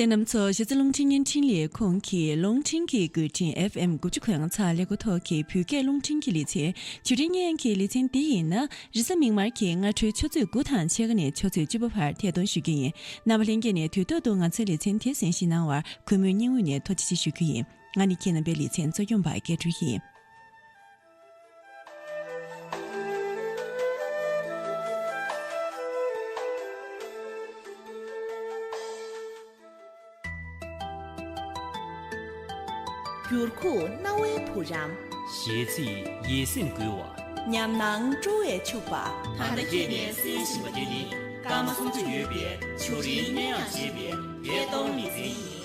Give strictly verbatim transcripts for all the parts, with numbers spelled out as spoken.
གསན་མཁན་རྣམ་ཚོ། གཞིས་རྩེ་རླུང་འཕྲིན་བརྙན་འཕྲིན་ལས་ཁུངས་ཀྱི་རླུང་འཕྲིན་གྱི་བརྒྱུད་འཕྲིན་ཨེཕ་ཨེམ་དགུ་བཅུ་གོ་ལྔ་ཚ་ཀླད་ཀོར་ཐོག་གི་བོད་སྐད་རླུང་འཕྲིན་གྱི་ལེ་ཚན་བརྒྱུད་འཕྲིན་སྙན་གྱི་ལེ་ཚན་འདི་ཡིན་ན། རེས་གཟའ་མིག་དམར་གྱི་སྔ་དྲོའི་ཆུ་ཚོད་དགུ་དང་ཕྱེད་ཀ་ནས་ཆུ་ཚོད་བཅུ་པ་བར་ཐད་གཏོང་ཞུ་རྒྱུ་ཡིན། རྣམ་པ་ལྷན་རྒྱས་ནས་དུས་ཐོག་ཏུ་ང་ཚོའི་ལེ་ཚན་དེ་གསན་བཞེས་གནང་བར་གུས་མོས་སྙིང་དབུས་ནས་ཐུགས་རྗེ་ཆེ་ཞུ་རྒྱུ་ཡིན། ང་ནི་ཁྱེད་རྣམ་པའི་ལེ་ཚན་གཙོ་སྐྱོང་པ་སྐལ་སྒྲོན་ཡིན། འགྱུར་ཁུག་རྣ་བའི་བུ་རམ། གཞས་ཚིག་ཡིད་སེམས་འགུལ་བ། ཉམས་སྣང་སྤྲོ་བས་ཕྱུག་པ། ད་ལྟ་ཁྱེད་ནས་གསན་བཞིན་པ་འདི་ནི་སྐར་མ་སུམ་ཅུ་ཡོད་པའི་བྱུ་རུའི་སྙན་དབྱངས་ཞེས་པའི་བོད་གཏོང་ལེ་ཚན་ཡིན།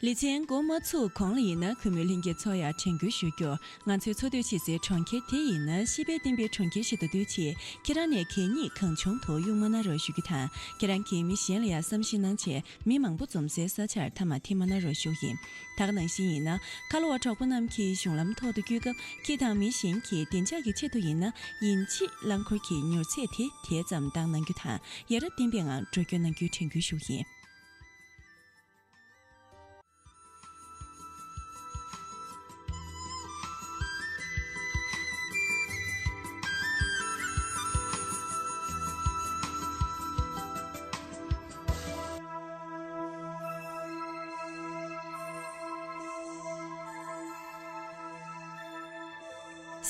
ལེ་ཚན་འགོ་མ་ཚུགས་གོང་ལ་ཡིན་ན་གུས་མོས་ལྷན་རྒྱས་ཚོར་ཡང་དྲན་སྐུལ་ཞུ་རྒྱུར། ང་ཚོའི་འཚོ་སྡོད་བྱེད་སའི་གྲོང་ཁྱེར་དེ་ཡིན་ན་ཤེས་དཔལ་ལྡན་པའི་གྲོང་ཁྱེར་ཞིག་ཏུ་འདུག་ཅེས་ཁྱེད་རང་ནས་གད་སྙིགས་གང་བྱུང་དུ་གཡུག་མ་གནང་རོགས་ཞུ་རྒྱུ་དང་། ཁྱེད་རང་གིས་མི་གཞན་ལ་ཡང་བསམ་ཤེས་གནང་བྱས་མི་མང་པོ་འཛོམས་སའི་ས་ཆར་ཐ་མག་འཐེན་མ་གནང་རོགས་ཞུ་ཡིན། ད་ག་ནང་བཞིན་ཡིན་ན་ཁ་ལོ་བ་གྲོགས་པོ་རྣམས་ཀྱིས་གཞུང་ལམ་ཐོག་ཏུ་སྐྱོད་སྐབས་ཁྱེད་དང་མི་གཞན་གྱིས་བདེ་འཇགས་ཀྱི་ཆེད་དུ་ཡིན་ན་ཡིན་ཕྱིར་རླངས་འཁོར་གྱི་མྱུར་ཚད་དེ་དེ་ཙམ་བཏང་གནང་རྒྱུ་དང་ཡ་རབས་བསྟན་པའི་ངང་འགྲོ་སྐྱོད་གནང་རྒྱུའི་དྲན་སྐུལ་ཞུ་ཡིན།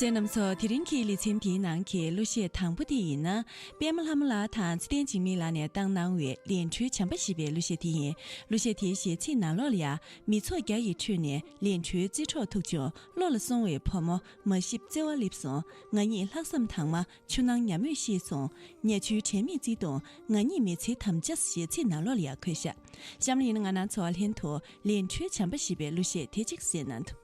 གསན་མཁན་རྣམ་ཚོ། དེ་རིང་གི་ལེ་ཚན་འདིའི་ནང་གི་གླུ་གཞས་དང་པོ་དེ་ཡིན་ན། པད་མ་ལྷ་མོ་ལགས་དང་ཚེ་བརྟན་འཇིགས་མེད་ལགས་ནས་བཏང་གནང་བའི་ལས་འཕྲོའི་བྱམས་པ་ཞེས་པའི་གླུ་གཞས་དེ་ཡིན། གླུ་གཞས་དེའི་གཞས་ཚིག་ནང་ལོགས་ལ་ཡང་། མི་ཚོགས་བརྒྱ་ཡི་ཁྲོད་ནས་ལས་འཕྲོའི་རྩེད་གྲོགས་ཐུག་བྱུང་། བློ་ལ་སོང་བའི་བུ་མོ། མ་ཤེས་བརྩེ་བ་ལེབ་སོང་། ང་གཉིས་ལྷག་བསམ་དྭངས་མ། ཆུ་ནང་ཉ་མོས་ཤེས་སོང་། ཉ་ཆུའི་དྲན་མེད་བརྩེ་དུང་། ང་གཉིས་མི་ཚེའི་དམ་བཅའ། གཞས་ཚིག་ནང་ལོགས་ལ་ཡང་འཁོད་ཤག་གཤམ་ལ་ཡིན་ན་ང་རང་ཚོ་ལྷན་དུ་ལས་འཕྲོའི་བྱམས་པ་ཞེས་པའི་གླུ་གཞས་དེ་གཅིག་གསན་གནང་དུ།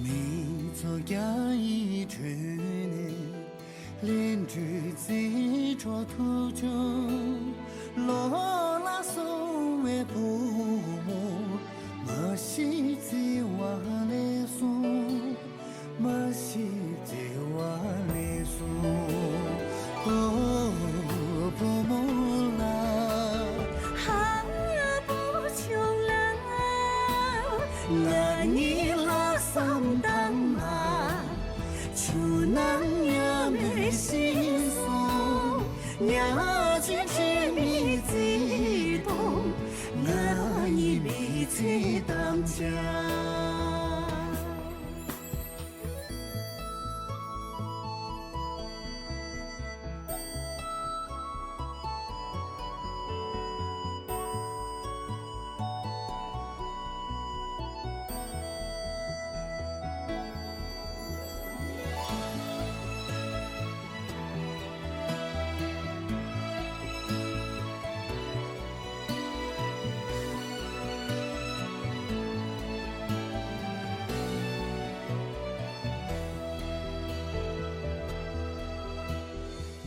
མི་ཚོགས་བརྒྱ་ཡི་ཁྲོད་ནས། ལས་འཕྲོའི་རྩེད་གྲོགས་ཐུག་བྱུང་། བློ་ལ་སོང་བའི་བུ་མོ། མ་ཤེས་བརྩེ་བ་ལེབ་སོང་། མ་ཤེས་བརྩེ་བ་ལེབ་སོང་། ཨོ། བུ་མོ་ལགས། ཧ། བུ་ཆུང་ལགས། ང་གཉིས་ལྷག་བསམ་དྭངས་མ། ཆུ་ནང་ཉ་མོས་ཤེས་སོང་། ཉ་ཆུའི་དྲན་མེད་བརྩེ་དུང་། ང་གཉིས་མི་ཚེའི་དམ་བཅའ།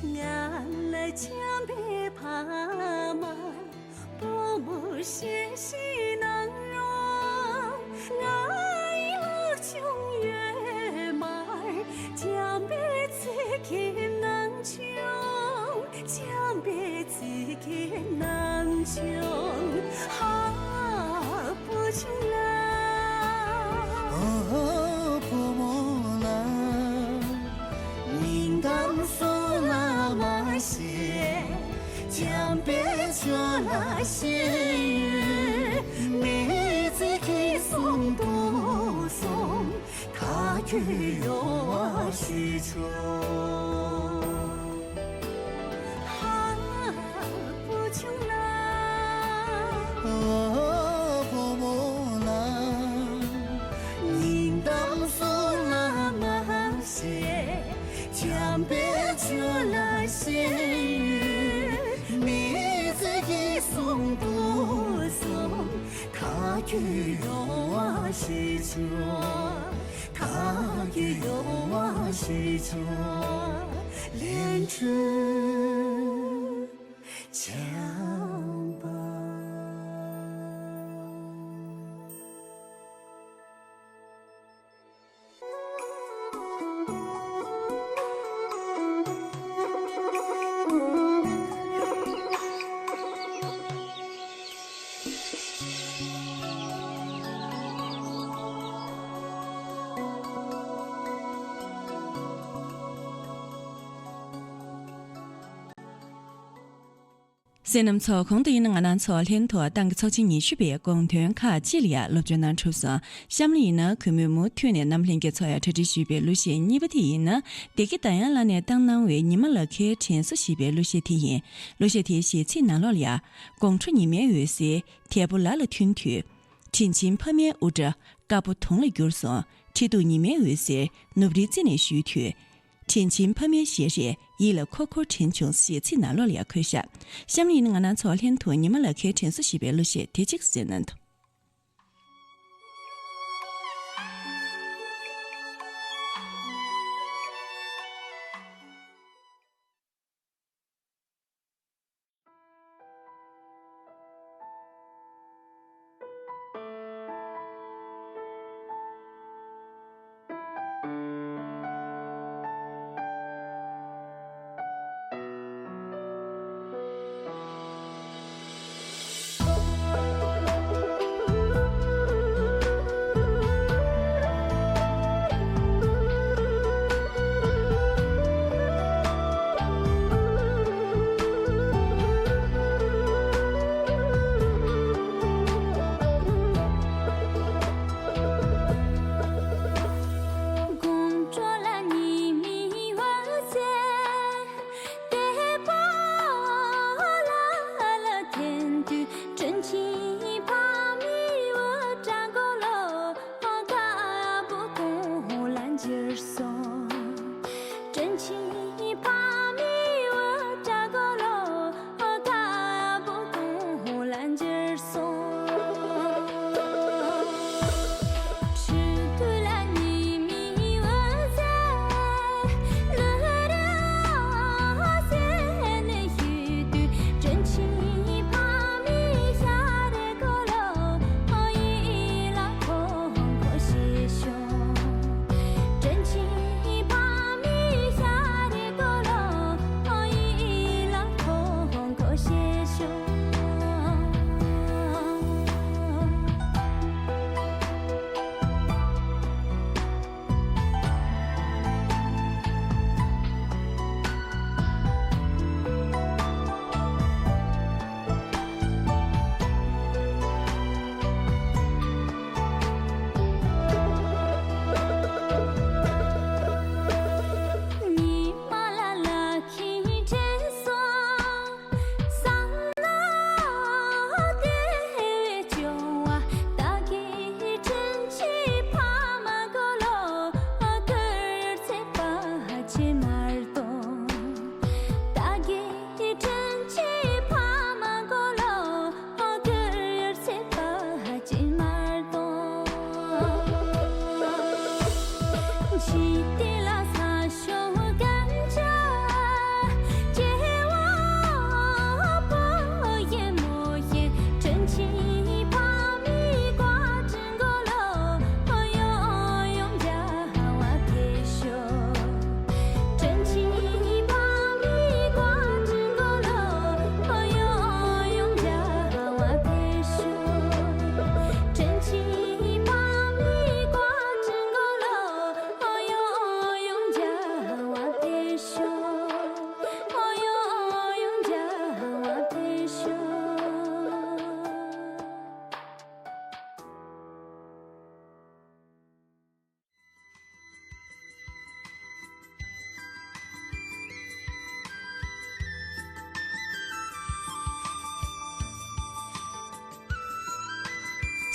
ང་ལ་བྱམས་པའི་ཕ་མ། བུ་མོ་གཞས་ཤིག་གནང་རོགས། ང་ཡི་ལོ་ཆུང་ཡོད་མར། བྱམས་པའི་ཚིག་གི་གནང་བྱུང་། བྱམས་པའི་ཚིག་གི་གནང་བྱུང་། ཧ། བུ་ཆུང་ལགས། ཨོ། བུ་མོ་ལགས། སྙིང་གཏམ་གསུང་ལ་མ་ཤེས། བྱམས་པའི་ཆོས་ལ་ཤེས་ཡོད། མི་ཚེ་ཁེ་བཟང་སྡུག་གསུམ། ཐག་གཅོད་ཡོང་བ་ཞུས་ཆོག་ཧ། བུ་ཆུང་ལགས། ཨོ། བུ་མོ་ལགས། སྙིང་གཏམ་གསུང་ལ་ ཁྱོད་ཡོང་བ་ཞིག་བྱུང་། ད་ཁྱོད་ཡོང་བ་ཞིག་བྱུང་། ལན་གྲུ་བྱམས་པ། གསན་མཁན་རྣམ་ཚོ། གོང་དུ་ཡིན་ན་ང་རང་ཚོ་ལྷན་དུ་ཏང་གི་ཚོགས་ཆེན་ཉི་ཤུ་པའི་དགོངས་དོན་ཁག་ཅིག་ལ་ཡང་སློབ་སྦྱོང་གནང་གྲུབ་སོང་། གཤམ་ལ་ཡིན་ན་གུས་མོས་མུ་མཐུད་ནས་རྣམ་ལྷན་རྒྱས་ཚོ་ཡང་གྲ་སྒྲིག་ཞུས་པའི་གླུ་གཞས་གཉིས་པ་དེ་ཡིན་ན། བདེ་སྐྱིད་ཟླ་དབྱངས་ལགས་ནས་བཏང་གནང་བའི་ཉི་མ་ལ་ཁའི་དྲན་གསོ་ཞེས་པའི་གླུ་གཞས་དེ་ཡིན། གླུ་གཞས་དེའི་གཞས་ཚིག་ནང་ལོགས་ལ་ཡང་། དགོང་དྲོ་ཉི་མའི་འོད་ཟེར་དལ་པོ་ལ་ལ་ཐོན་དུས། དྲིན་ཆེན་ཕ་མའི་དབུ་སྐྲ་དཀར་པོ་དུང་ལ་གྱུར་སོང་། ཁྲི་གདུགས་ཉི་མའི་འོད་ཟེར་ནུབ་རིའི་རྩེ་ནས་བཞུར་དུས། དྲིན་ཆེན་ཕ་མའི་ཞལ་རས་ཡིད་ལ་འཁོར་འཁོར་དྲན་བྱུང་། ཞེས་ཚིག་ནང་ལོགས་ལ་ཡང་འཁོད་བཞག་གཤམ་ལ་ཡིན་ན་ང་རང་ཚོ་ལྷན་དུ་ཉི་མ་ལ་ཁའི་དྲན་གསོ་ཞེས་པའི་གླུ་གཞས་དེ་གཅིག་གསན་གནང་དང་། དེ་པོ་ལ་ལ་ཐེན་དུས་དྲིན་ཆེན་ཕ་མའི་འུར་སྒྲ་གོ་ལོ་དཀར་པོ་དུང་ལ་འགྱུར་སོང་། དྲིན་ཆེན་ཕ་མའི་འུར་སྒྲ་གོ་ལོ་དཀར་པོ་དུང་ལ་འགྱུར་སོང་།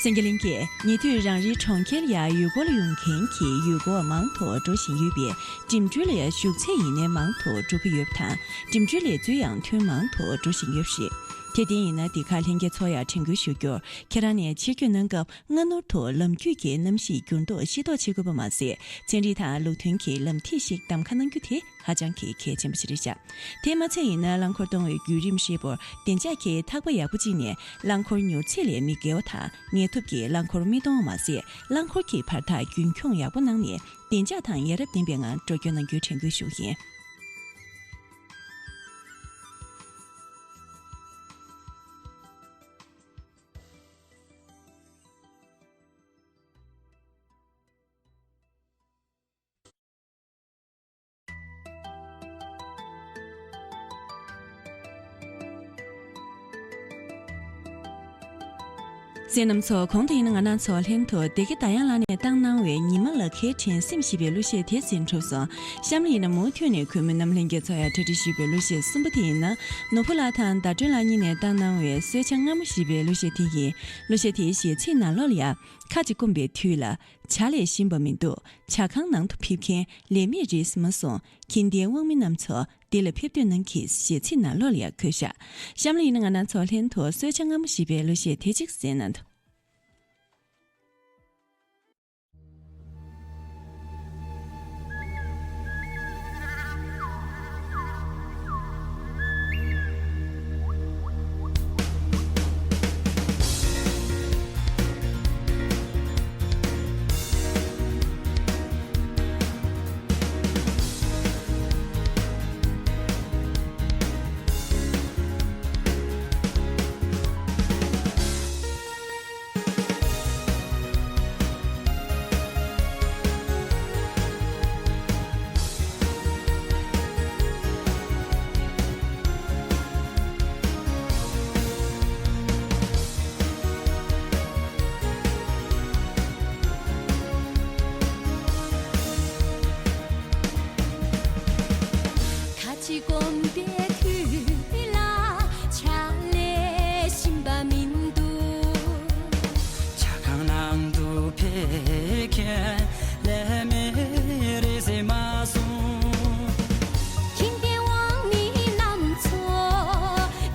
སེང་གེ་གླིང་གིས་ཉེ་དུས་རང་རེའི་གྲོང་ཁྱེར་ཡང་ཡུལ་སྐོར་ལ་ཡོང་མཁན་གྱི་ཡུལ་སྐོར་བ་མང་དུ་འགྲོ་བཞིན་ཡོད་པས། འགྲིམ་འགྲུལ་ལ་ཡང་ཞུགས་ཚད་ཡིན་ནའི་མང་དུ་འགྲོ་གི་ཡོད་པ་དང་། འགྲིམ་འགྲུལ་ལས་འཛོལ་ཡང་ཐོན་མང་དུ་འགྲོ་བཞིན་ཡོད་པ་རེད། དེ་བརྟེན་ཡིན་ན་འདི་གར་ལྷན་རྒྱས་ཚོར་ཡང་དྲན་སྐུལ་ཞུ་རྒྱུར། ཁྱེད་རང་ནས་ཕྱིར་སྐྱོད་གནང་སྐབས་སྔ་སྣུར་དུ་ལམ་རྒྱུད་ཀྱི་གནམ་གཤིས་འགྱུར་ལྡོག་ཤེས་རྟོགས་བྱེད་དགོས་པ་མ་ཟད། ཚན་རིག་དང་ལུགས་མཐུན་གྱི་ལམ་ཐིག་ཞིག་གདམ་ཁ་གནང་རྒྱུ་དེ་ཧ་ཅང་གི་གལ་ཆེན་པོ་ཞིག་རེད་བཞག་དེ་མ་ཚད་ཡིན་ན་རླངས་འཁོར་གཏོང་བའི་བརྒྱུད་རིམ་ཧྲིལ་པོར་བདེ་འཇགས་ཀྱི་ཐག་པ་ཡག་པོ་བཅད་ནས། རླངས་འཁོར་མྱུར་ཚད་ལས་མི་བརྒལ་བ་དང་། ངལ་དུབ་ཀྱིས་རླངས་འཁོར་མི་གཏོང་བ་མ་ཟད། རླངས་འཁོར་གྱི་བར་ཐག་རྒྱུན་འཁྱོངས་ཡག་པོ་གནང་ནས། བདེ་འཇགས་དང་ཡ་རབས་ལྡན་པའི་ངང་འགྲོ་སྐྱོད་གནང་རྒྱུའི་དྲན་སྐུལ་ཞུ་གི་ཡིན། གསན་མཁན་རྣམ་ཚོ། གོང་དུ་ཡིན་ན་ང་རང་ཚོ་ལྷན་དུ་བདེ་སྐྱིད་ཟླ་དབྱངས་ལགས་ནས་བཏང་གནང་བའི་ཉི་མ་ལ་ཁའི་དྲན་སེམས་ཞེས་པའི་གླུ་གཞས་དེ་གསན་གྲུབ་སོང་། གཤམ་ལ་ཡིན་ན་མུ་མཐུད་ནས་གུས་མོས་རྣམ་ལྷན་རྒྱས་ཚོར་ཡང་གྲ་སྒྲིག་ཞུས་པའི་གླུ་གཞས་གསུམ་པ་དེ་ཡིན་ན། ནོར་བུ་ལགས་དང་ཟླ་སྒྲོན་ལགས་གཉིས་ནས་བཏང་གནང་བའི་གསོལ་ཇ་མངར་མོ་ཞེས་པའི་གླུ་གཞས་དེ་ཡིན། གླུ་གཞས་དེའི་གཞས་ཚིག་ནང་ལོགས་ལ་ཡང་། ཁ་ཅིག་སྐོམ་པའི་དུས་ལ། ཇ་ལས་ཞིམ་པ་མི་འདུག་ཇ་ཁང་ནང་དུ་ཕེབས་མཁན་ལས་མེད་རེད་སྨོ་གསུངས། མཁྱེན་ལྡན་དབང་མི་རྣམ་ཚོ་འདི་ལ་ཕེབས་དུས་གནང་གི་ཞེས་ཚིག་ནང་ལོགས་ལ་ཡང་འཁོད་བཞག་གཤམ་ལ་ཡིན་ན་ང་རང་ཚོ་ལྷན་དུ་གསོལ་ཇ་མངར་མོ་ཞེས་པའི་གླུ་གཞས་དེ་གཅིག་གསན་གནང་དུ། ཁ་ཅིག་སྐོམ་པའི་དུས་ལ་ཇ་ལས་ཞིམ་པ་མི་འདུག་ཇ་ཁང་ནང་དུ་ཕེབས་མཁན་ལས་མེད་རེད་ཟེར་མ་གསུངས། མཁྱེན་ལྡན་དབང་མི་རྣམ་ཚོ་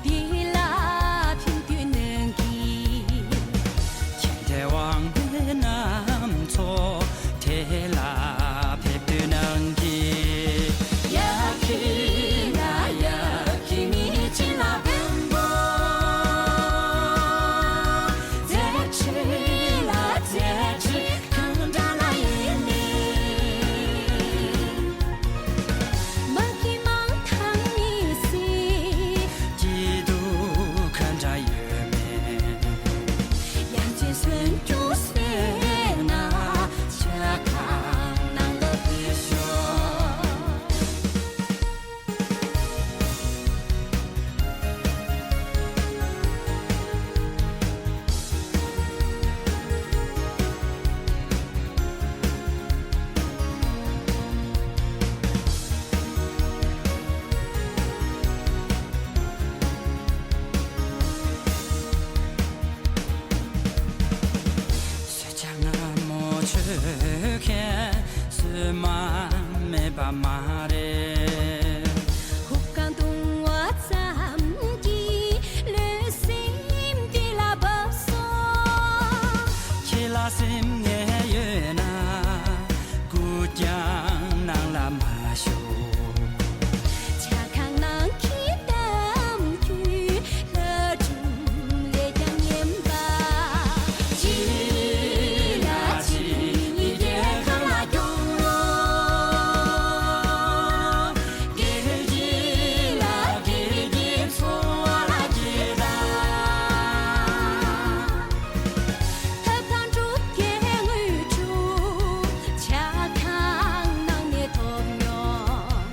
འདི་ལ་ཕེབས་དུས་གནང་གི་མཁྱེན་ལྡན་དབང་མི་རྣམ་ཚོ་དེ་ལ་ཕེབས་དུས་གནང་གི་ཡ་ཁི་ལ་ཡ་ཁི་མི་ཅི་ལ་བེམ་པོ། རྩེ་ཁྲི་ལ་རྩེ་ཁྲི་གང་འདྲ་ལ་ཡིན་ནི། མ་གི་མང་ཐང་མི་སྲིད། སྐྱིད་སྡུག་ག་འདྲ་ཡོད་མེད། ཡང་ཅིག་གསོན་རྒྱུ་ཟེར་ན་ཇ་ཁང་ནང་ལ་ཕེབས་ཤོག་གསོལ་ཇ་མངར་མོ་མཆོད་མཁན་སུ་མ་མེད་པ་མ་རེད། ཧུབ་གང་བརྡུང་བ་ཙམ་གྱིས་ལུས་སེམས་འདི་ལ་བབས་སོང་། ཁྱེད་ལ་སེམས་ངལ་ཡོད་ན། སྐུ་རྐྱང་ནང་ལ་མ་བཞུགས། ཇ་ཁང་ནང་གི་གཏམ་རྒྱུད་ལྷ་སྒྲུང་ལས་ཀྱང་སྙན་པ། གཅིག་ལ་གཅིག་གཉིས་ཀྱི་ཁ་ལ་སྐྱོང་ངོ་། དགེ་སྐྱིད་ལ་དགེ་སྐྱིད་འཚོ་བ་ལ་སྐྱིད་དང་། ཐབས་དང་གྲུབ་རྒྱལ་དངོས་གྲུབ་ཇ་ཁང་ནང་ནས་ཐོབ་མྱོང་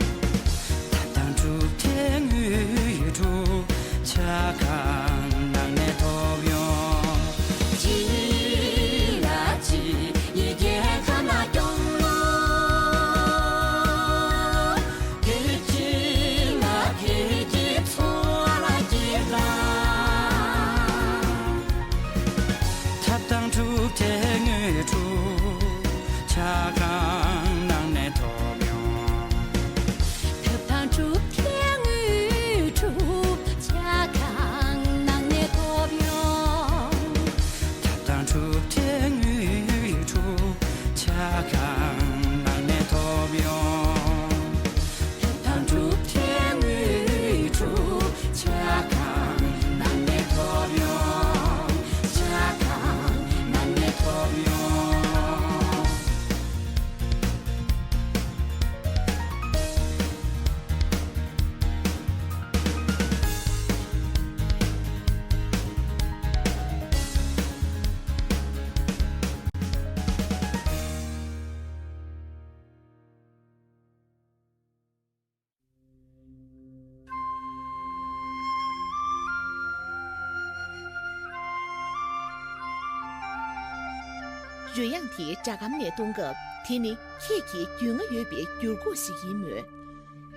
རོལ་དབྱངས་དེ་སྒྲ་སྒམ་ནས་གཏོང་སྐབས། དེ་ནི་ཁྱེད་ཀྱི་རྒྱུས་མངའ་ཡོད་པའི་འགྱུར་ཁུག་ཞིག་ཡིན་མོད། རོལ་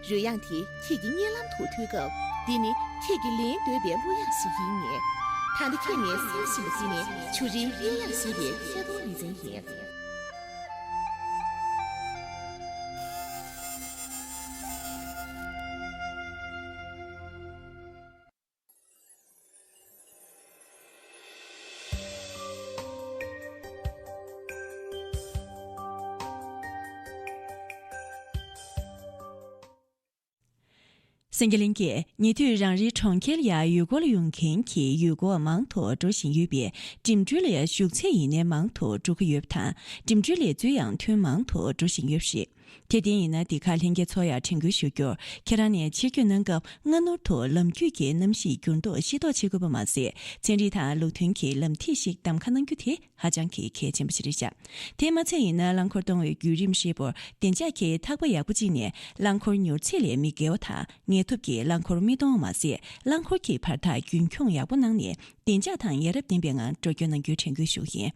དབྱངས་དེ་ཁྱེད་ཀྱི་སྙན་ལམ་དུ་ཐུག་སྐབས། འདི་ནི་ཁྱེད་ཀྱིས་ལེན་འདོད་པའི་གླུ་དབྱངས་ཤིག་ཡིན་ངེས། ད་ལྟ་ཁྱེད་ནས་གསན་བཞིན་པ་འདི་ནི་ཆུ་རིའི་གཡས་གཡོན་ཞེས་པའི་ཐད་གཏོང་ལེ་ཚན་ཡིན། སེང་གེ་གླིང་གིས་ཉེ་དུས་རང་རེའི་གྲོང་ཁྱེར་ཡར་ཡུལ་སྐོར་ལ་ཡོང་མཁན་གྱི་ཡུལ་སྐོར་བ་མང་དུ་འགྲོ་བཞིན་ཡོད་པས། འགྲིམ་འགྲུལ་ལ་ཡང་ཞུགས་ཚད་ཡིན་ནའི་མང་དུ་འགྲོ་གི་ཡོད་པ་དང་། འགྲིམ་འགྲུལ་ལས་ཚུལ་ཡང་ཐོན་མང་དུ་འགྲོ་བཞིན་ཡོད་པ་རེད། དེ་བརྟེན་ཡིན་ན། འདི་ག་ལྷན་རྒྱས་ཚོར་ཡང་དྲན་སྐུལ་ཞུ་རྒྱུར། ཁྱེད་རང་ནས་ཕྱིར་སྐྱོད་གནང་སྐབས། སྔ་སྣུར་དུ་ལམ་རྒྱུད་ཀྱི་གནམ་གཤིས་འགྱུར་ལྡོག་ཤེས་རྟོགས་བྱེད་དགོས་པ་མ་ཟད། ཚན་རིག་དང་ལུགས་མཐུན་གྱི་ལམ་ཐིག་ཞིག་གདམ་ཁ་གནང་རྒྱུ་དེ་ཧ་ཅང་གི་གལ་ཆེན་པོ་ཞིག་རེད་བཞག་དེ་མ་ཚད་ཡིན་ན། རླངས་འཁོར་གཏོང་བའི་བརྒྱུད་རིམ་ཧྲིལ་པོར་བདེ་འཇགས་ཀྱི་ཐག་པ་ཡག་པོ་བཅད་ནས། རླངས་འཁོར་ཉུལ་ཚད་ལས་མི་བརྒལ་བ་དང་། ངལ་དུབ་ཀྱིས་རླངས་འཁོར་མི་གཏོང་བ་མ་ཟད། རླངས་འཁོར་གྱི་བར་ཐག་རྒྱུན་འཁྱོངས་ཡག་པོ་གནང་ནས། བདེ་འཇགས་དང་ཡ་རབས་ལྡན་པའི་ངང་འགྲོ་སྐྱོད་གནང་རྒྱུའི་དྲན་སྐུལ་ཞུ་གི་ཡིན།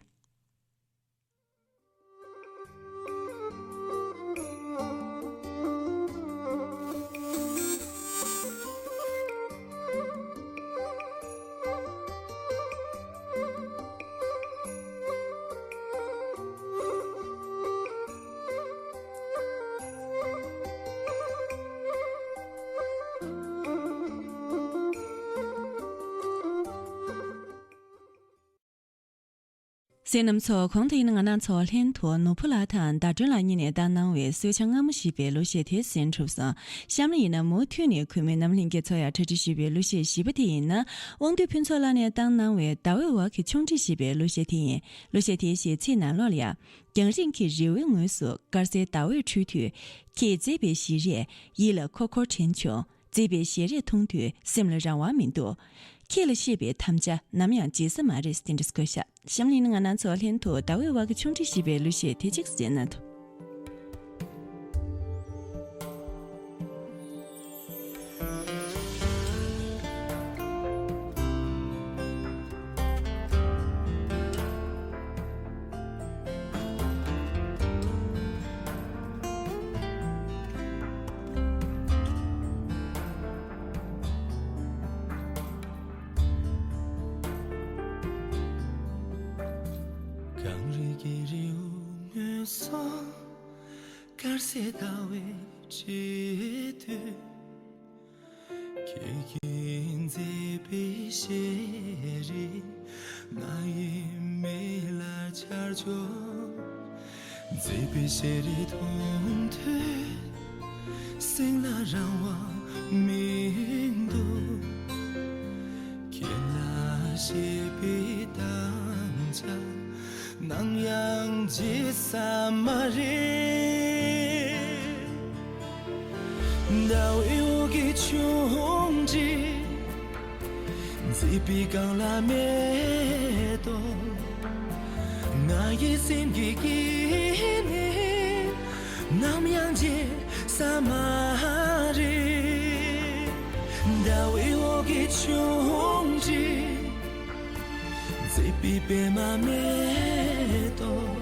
གསན་མཁན་རྣམ་པ་ཚོ། གོང་དུ་ཡིན་ན་ང་རང་ཚོ་ལྷན་དུ་ནོར་བུ་ལགས་དང་ཟླ་སྒྲོན་ལགས་གཉིས་ནས་བཏང་གནང་བའི་གསོལ་ཇ་མངར་མོ་ཞེས་པའི་གླུ་གཞས་དེ་གསན་གྲུབ་སོང་། གཤམ་ལ་ཡིན་ན་མུ་མཐུད་ནས་གུས་མོས་རྣམ་ལྷན་རྒྱས་ཚོར་ཡང་གྲ་སྒྲིག་ཞུས་པའི་གླུ་གཞས་བཞི་པ་དེ་ཡིན་ན། དབང་འདུས་ཕུན་ཚོགས་ལགས་ནས་བཏང་གནང་བའི་ཟླ་འོད་འོག་གི་ཆུང་འདྲིས་ཞེས་པའི་གླུ་གཞས་དེ་ཡིན། གླུ་གཞས་དེའི་གཞས་ཚིག་ནང་ལོགས་ལ་ཡང་། རྒྱང་རིང་གི་རི་བོའི་ངོས་སུ། དཀར་གསལ་ཟླ་འོད་འཕྲོས་དུས། ཁྱེད་མཛེས་པའི་ཞལ་རས་ཡིད་ལ་འཁོར་འཁོར་དྲན་བྱུང་། མཛེས་པའི་ཞལ་རས་མཐོང་དུས་སེམས་ལ་རང་དབང་མི་འདུག་ཁྱེད་ལ་བཤད་པའི་དམ་བཅའ་ནམ་ཡང་བརྗེད་ས་མ་རེད། དེ་འདྲ་བཀོད་ཤག་གཤམ་ལ་ཡིན་ན་ང་རང་ཚོ་ལྷན་དུ་ཟླ་འོད་འོག་གི་ཆུང་འདྲིས་ཞེས་པའི་གླུ་གཞས་དེ་གཅིག་གསན་ན་འདུག་གངས་རི་གི་རི་བོ་ངོས་སུ། དཀར་གསལ་ཟླ་འོད་འཕྲོས་དུས། ཁྱེད་ཀྱི་མཛེས་པའི་ཞལ་རས་ང་ཡི་མིག་ལ་འཆར་བྱུང་། མཛེས་པའི་ཞལ་རས་མཐོང་དུས་སེམས་ལ་རང་དབང་མི་འདུག་ཁྱེད་ལ་བཤད་པའི་དམ་བཅའ་ནམ་ཡང་བརྗེད་ས་མ་རེད། ཟླ་འོད་འོག་གི་ཆུང་འདྲིས། མཛེས་པའི་གངས་ལ་མེ་ཏོག་ང་ཡི་སེམས་ཀྱི་སྐྱིད་ནི་ནམ་ཡང་བརྗེད་ས་མ་རེད། ཟླ་འོད་འོག་གི་ཆུང་འདྲིས། མཛེས་པའི་པད་མ་མེ་ཏོག་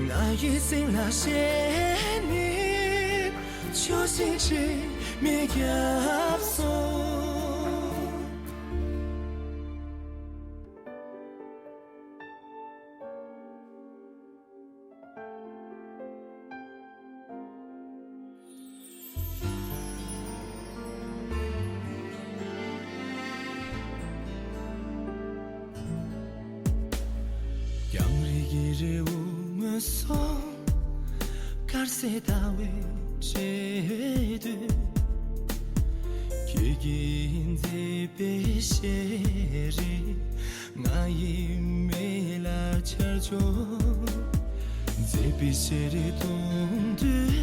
ང་ཡི་སེམས་ལ་བཞད་ནས། ཆུ་སྲིན་དྲི་མེད་བརྒྱབ་སོང་། རྒྱང་རིང་གི་རི་བོ་ངོས་སུ། དཀར་གསལ་ཟླ་འོད་འཕྲོས་དུས། ཁྱེད་ཀྱི་མཛེས་པའི་ཞལ་རས་ང་ཡི་མིག་ལ་འཆར་བྱུང་། མཛེས་པའི་ཞལ་རས་མཐོང་དུས།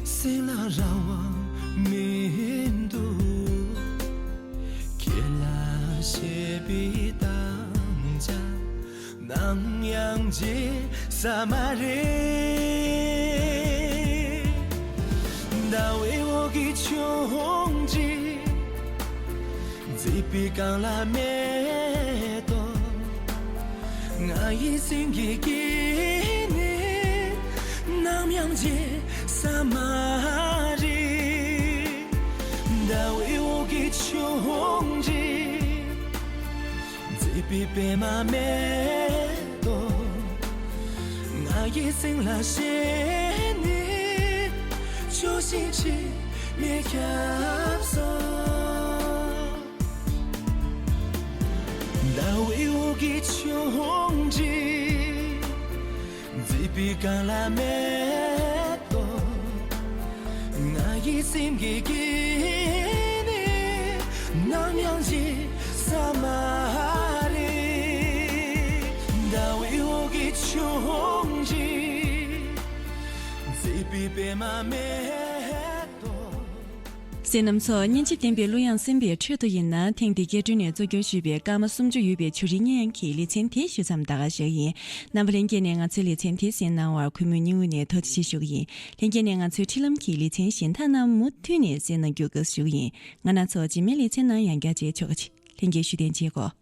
སེམས་ལ་རང་དབང་མི་འདུག་ཁྱེད་ལ་བཤད་པའི་དམ་བཅའ་ནམ་ཡང་བརྗེད་ས་མ་རེད། ཟླ་འོད་འོག་གི་ཆུང་འདྲིས། མཛེས་པའི་གངས་ལ་མེ་ཏོག་ང་ ང་ཡི་སེམས་ཀྱི་སྐྱིད་ནི་ནམ་ཡང་བརྗེད་ས་མ་རེད། ཟླ་བའི་འོག་གི་ཆུང་འདྲིས། མཛེས་པའི་པད་མ་མེ་ཏོག་ང་ཡི་སེམས་ལ་ཞེན་ནས་ཆུ་ཤིང་ཆེ་མེ་ཁྱབ་སོང་། ཟླ་བའི་འོག་གི་ཆུང་འདྲིས། མཛེས་པའི་སྒང་ལ་མེ་ཏོག་ང་ཡི་སེམས་ཀྱི་སྐྱིད་ནི་ནམ་ཡང་བརྗེད་ས་མ་རེད། ཟླ་བའི་འོག་གི་ཆུང་འདྲིས། མཛེས་པའི་པད་མ་མེ་ཏོག་གསན་མཁན་རྣམ་པ་ཚོ། སྙན་འཇེབས་ལྡན་པའི་གླུ་དབྱངས་གསན་པའི་ཁྲོད་དུ་ཡིན་ན། ཐེངས་འདིའི་སྐད་སྒྲོན་ནས་གཙོ་སྐྱོང་ཞུས་པའི་སྐར་མ་སུམ་ཅུ་ཡོད་པའི་བྱུ་རུའི་སྙན་གྱི་ལེ་ཚན་དེ་ཞུ་མཚམས་ད་ག་བཞག་ཡིན། རྣམ་པ་ལྷན་རྒྱས་ནས་ང་ཚོའི་ལེ་ཚན་དེ་གསན་གནང་བར་གུས་མོས་སྙིང་དབུས་ནས་ཐུགས་རྗེ་ཆེ་ཞུ་གི་ཡིན། ལྷན་རྒྱས་ནས་ང་ཚོའི་འཕྲིན་ལམ་གྱི་ལེ་ཚན་གཞན་དག་རྣམས་མུ་མཐུད་ནས་གསན་གནང་རྒྱུ་དགའ་བསུ་ཞུ་གི་ཡིན། ང་རང་ཚོ་རྗེས་མའི་ལེ་ཚན་ནང་ཡང་བསྐྱར་མཇལ་ཆོག་གི། ལྷན་རྒྱས་བཞུགས་གདན་འཇགས་གོ།